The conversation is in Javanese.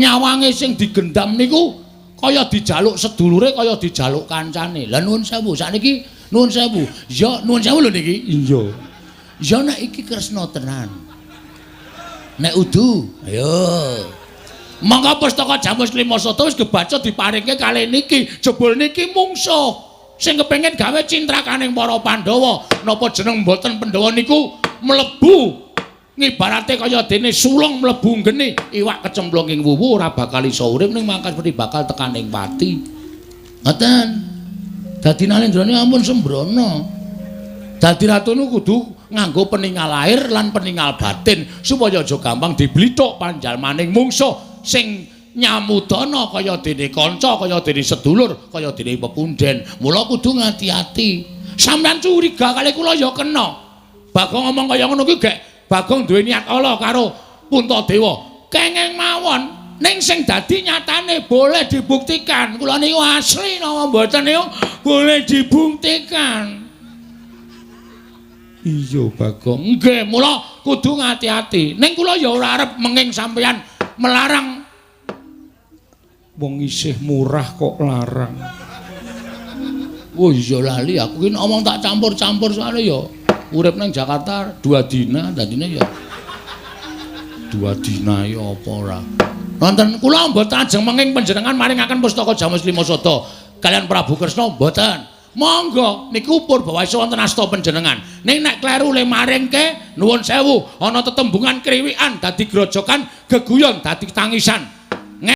Nyawange sing digendam niku kaya dijaluk sedulure, kaya dijaluk kancane. Lah nuwun sewu, sakniki nuwun sewu. Ya nuwun sewu lho niki. Iya. Ya nek iki Kresna tenan. Nek udu, ayo. Monggo pustaka Jamus Klimasada wis kebaca diparingke kalih niki. Jebul niki mungsuh sing kepengin gawe cintrakaning para Pandhawa. Napa jeneng mboten Pandhawa niku mlebu ngibarate kaya dene sulung mlebu geni, iwak kecemplung ing wuwu ora bakal iso urip ning mangkat seperti bakal tekan ing pati. Ngoten. Dadi Nalendrane ampun sembrono. Dadi ratu niku kudu nganggo peningal lahir lan peningal batin supaya aja gampang diblithuk panjalmaning mungsuh sing nyamudana kaya dene kanca, kaya dene sedulur, kaya dene pepunden. Mula kudu ngati-ati. Sampeyan curiga kali kula ya kena. Bagong ngomong kaya ngono kuwi gek Bagong duwe niat ala karo Puntadewa. Kenging mawon, ning sing dadi nyatane boleh dibuktikan. Kula niku asli napa mboten niku boleh dibuktikan. Iya Bagong. Nggih, mula kudu ngati-ati. Ning kula ya ora arep menging sampeyan melarang. Wong isih murah kok larang. Oh iya lali aku ki ngomong tak campur-campur soalnya ya urip nang Jakarta 2 dina dadine ya 2 dina ya apa ora. Nonton kula mboten ajeng menging panjenengan maringaken pustaka Jamus Klimasada kalian Prabu Kresna mboten. Monggo niku purbawasa wonten asta panjenengan. Ning nek kleru le maringke nuwun sewu ana tetembungan kriwikan dadi grojokan, geguyon dadi tangisan.